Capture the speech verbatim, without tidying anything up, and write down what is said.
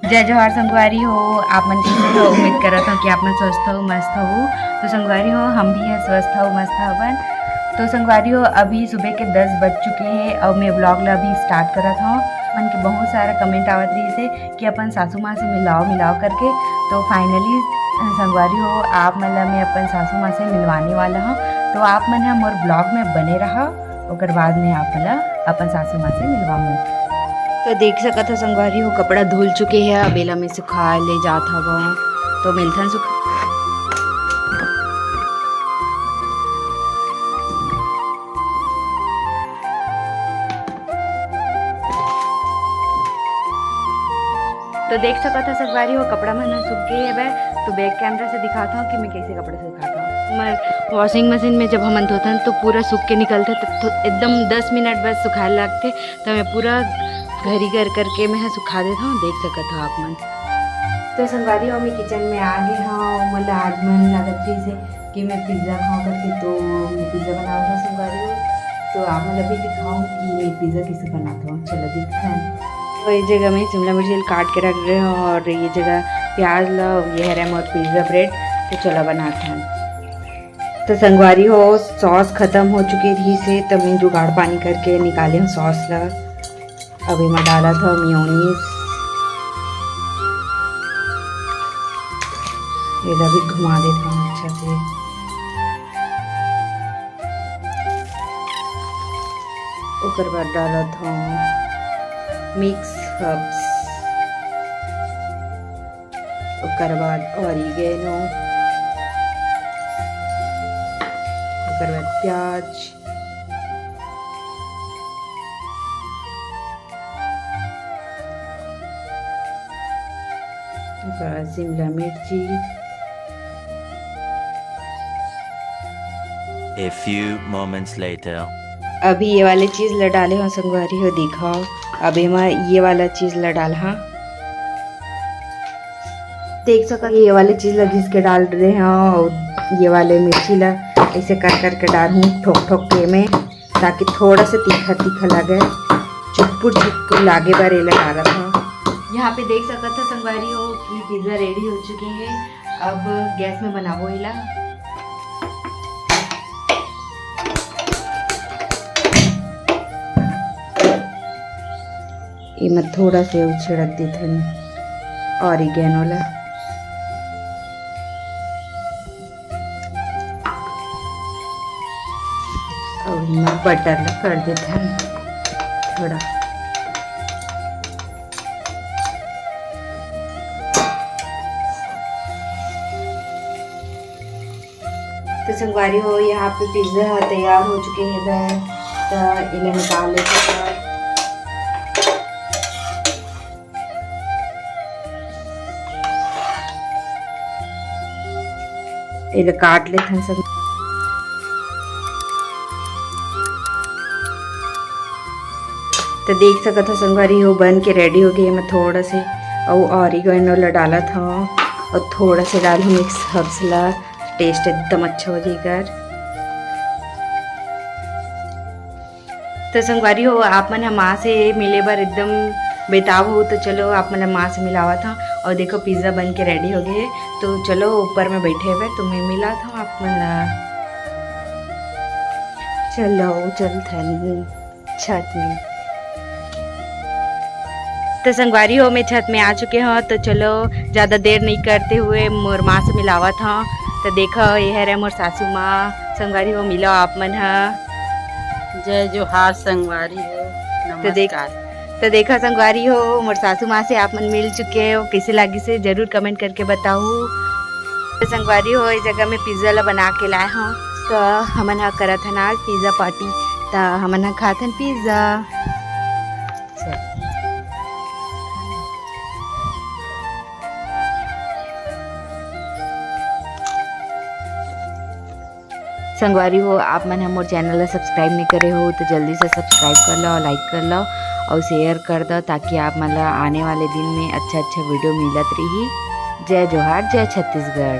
जय जोहार संगवारी हो, आप मन कैसे हो? उम्मीद करत हो कि आप मन स्वस्थ हो, मस्त हो। तो संगवारी हो, हम भी है स्वस्थ हो, मस्त हवन। तो संगवारी हो, अभी सुबह के दस बज चुके हैं और मैं vlog ला अभी start करत हूँ। मन के बहुत सारा comment आवत रही से कि अपन सासू माँ से मिलाओ, मिलाओ करके। तो finally संगवारी हो, आप मन ला मैं अपन सासू माँ से मिलवाने वाला हूँ। तो आप मन ह मोर vlog में बने रहा, ओकर बाद में आप मन ला अपन सासू माँ से मिलवाऊँ। तो देख सकत हो संगवारी हो, कपड़ा धुल चुके हैं, अब एला मैं सुखाए ले जात हवं। तो मिलथन सुख तो देख सकत हो संगवारी हो, कपड़ा मन ह सूख गे हवय। तो back camera से दिखात हूँ कि मैं कैसे कपड़ा सुखात हूँ। मैं washing machine में जब हमन धोथन तो पूरा सूख के निकलथे, तो, तो एकदम दस मिनट बस सुखाए लगथे। तो मैं पूरा घरी घर करके मैं ह सुखा देत हूँ, देख सकत हो आप मन। तो संगवारी हो, मैं kitchen में आ गे हूँ। मोला आज मन लागत रहिस हे कि मैं pizza खाऊं करके, तो मैं pizza बनावत हूँ संगवारी हो। तो आप मन ला भी दिखाऊं कि मैं pizza कैसे बनात हूँ। चलो दिखाऊं। तो ये जगह मैं शिमला मिर्च काट के रख रहे हूँ और ये जगह प्याज ला, ये हरे मोर pizza bread। तो चलो बनाते हैं। तो संगवारी हो, sauce खत्म हो चुके रहिस हे, तो मैं जुगाड़ पानी करके निकाले हूँ sauce ला। अब एमा डालत हव mayonnaise। एला भी घुमा देत हव अच्छा से। ओकर बाद डालत हव mix herbs, ओकर बाद oregano, ओकर बाद प्याज, ओकर बाद शिमला मिर्ची। A few moments later. अभी ये वाले चीज ला डाले हव संगवारी हो, देखव। अब एमा ये वाला चीज ला डालहा। देख सकत, ये वाले चीज ला घिस के डाल रहे हव और ये वाले मिर्ची ला ऐसे कर करके डालहूँ ठोक ठोक के में, ताकि थोड़ा सा तीखा तीखा लगे, चुटपुट चुटपुट लागे बर एला डालत हव। यहाँ पे देख सकत हो संगवारी हो कि pizza ready हो चुके हैं। अब गैस में बनाबो एला। एमा थोड़ा से छिड़क देथन oregano ला। अउ एमा butter ला कर देथन थोड़ा। तो संगवारी हो, यहाँ पे pizza ह तैयार हो चुके हे बै, तो इला निकाल लेते हैं। एला काट लेथन सब। तो देख सकत हो संगवारी हो, बन के ready हो गए। मैं थोड़ा से अउ oregano ला डालत हव अउ थोड़ा से डालहूँ mix herbs ला, taste एकदम अच्छा हो जाएगा। तो संगवारी हो, आप मन ह माँ से मिले बर एकदम बेताब हो, तो चलो आप मन ल माँ से मिलावत हव। अउ देखो, pizza बन के ready हो गए हे, तो चलो ऊपर में बैठे हुए तुम्हें मिलात हव आप मन ल। चलो चलथन छत में। तो संगवारी हो, मैं छत में आ चुके हव, तो चलो ज्यादा देर नहीं करते हुए मोर माँ से मिलावत हव। तो देखो, ये हरे मोर सासू माँ। संगवारी हो, मिलो आप मन ह। जय जोहार संगवारी हो, तो देख, नमस्कार। तो देखा संगवारी हो, मोर सासू माँ से आप मन मिल चुके हो, कैसे लागिस हे जरूर comment करके बताओ। तो संगवारी हो, इस जगह में pizza ला बना के लाए हव, तो हमन ह करत हन आज pizza party। तो हमन ह खात हन pizza। संगवारी हो, आप मन ह मोर channel ला subscribe नहीं करे हो, तो जल्दी से subscribe कर लो, like कर लो अउ share कर दो, ताकि आप मन ला आने वाले दिन में अच्छा अच्छा video मिलत रही। जय जोहार, जय छत्तीसगढ़।